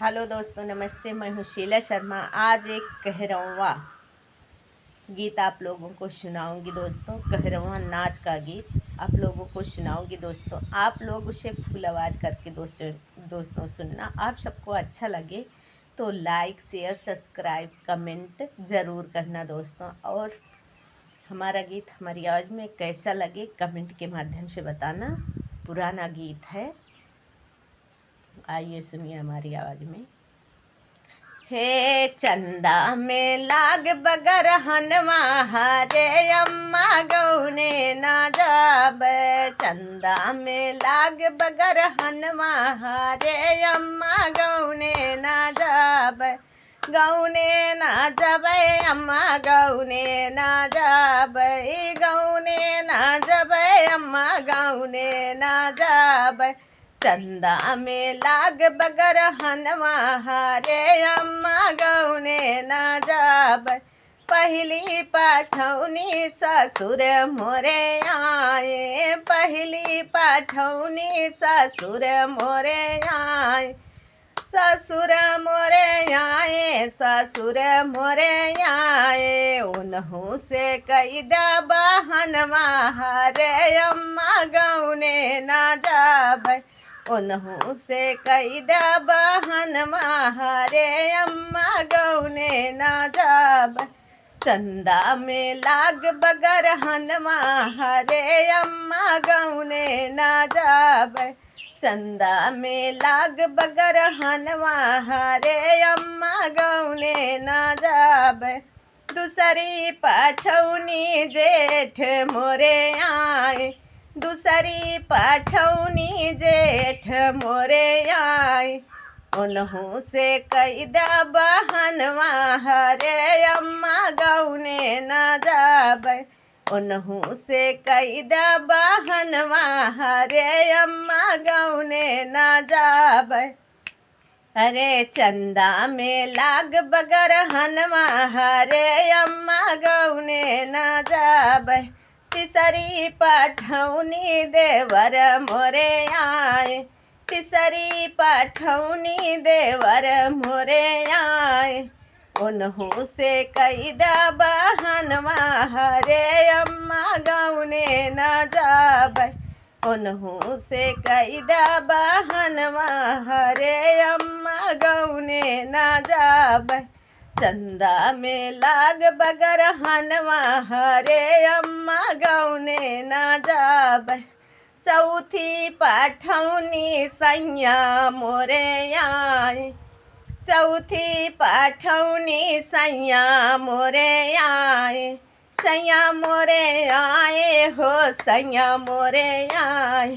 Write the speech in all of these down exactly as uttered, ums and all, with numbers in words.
हेलो दोस्तों, नमस्ते, मैं हूँ शीला शर्मा। आज एक कहरवा गीत आप लोगों को सुनाऊंगी दोस्तों, कहरवा नाच का गीत आप लोगों को सुनाऊंगी दोस्तों। आप लोग उसे फुल आवाज़ करके दोस्तों, दोस्तों सुनना। आप सबको अच्छा लगे तो like, share, subscribe, comment ज़रूर करना दोस्तों। और हमारा गीत हमारी आवाज़ में कैसा लगे, comment के माध्यम से बताना। पुराना गीत है, आइए सुनिए हमारी आवाज़ में। हे चंदा में लाग बगरहनवा, हरे अम्मा गौने ना जाब। चंदा में लाग बगरहनवा, हरे अम्मा गौने ना जाब। गौने ना जाबे अम्मा, गौने ना जाबे, गौने ना जाबे अम्मा, गौने ना जाबे। चंदा में लाग बगरहनवा, हरे अम्मा गौने ना जाबे। पहली पठौनी ससुर मोरे आए, पहली पठौनी ससुर मोरे आए। ससुर मोरे आए, ससुर मोरे आए, उनहू से कई दा बहनवा, हरे अम्मा गौने ना जाबे। उनहू से कई दा बहनवा, हरे अम्मा गौने ना जाबे। चंदा में लाग बगरहनवा, हरे अम्मा गौने ना जाबे। चंदा में लाग बगरहनवा, हरे अम्मा गौने ना जाबे। दूसरी पठौनी जेठ मोरे आए, दूसरी पठौनी जेठ मोरे आए। उनहू से कई दा बहनवा, हरे अम्मा गौने ना जाबे। उनहू से कई दा बहनवा, हरे अम्मा गौने ना जाबे। अरे चंदा में लाग बगरहनवा, हरे अम्मा गौने ना जाबे। तीसरी पठौनी देवर मोरे आए, तीसरी पठौनी देवर मोरे आए। उनहू से कई दा बहनवा, हरे अम्मा गौने ना जाबे। उनहू से कई दा बहनवा, हरे अम्मा गौने ना जाबे। चंदा में लाग बगरहनवा, हरे अम्मा गौने ना जाबे। चौथी पठौनी सैया मोरे आए, चौथी पठौनी सैया मोरे आए। सैया मोरे आए हो, सैया मोरे आए।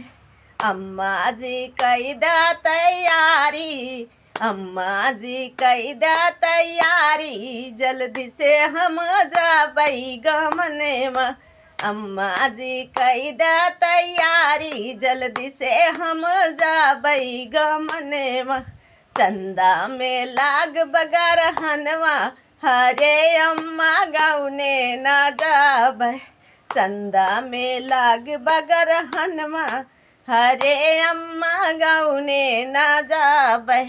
अम्मा जी कई दा तैयारी, अम्मा जी कई दा तैयारी, जल्दी से हम जाबे गमने मा। अम्मा जी कई दा तैयारी, जल्दी से हम जाबे गमने मा। चंदा में लाग बगरहनवा, हरे अम्मा गौने ना जाबे। चंदा में लाग बगरहनवा, हरे अम्मा गौने ना जाबे।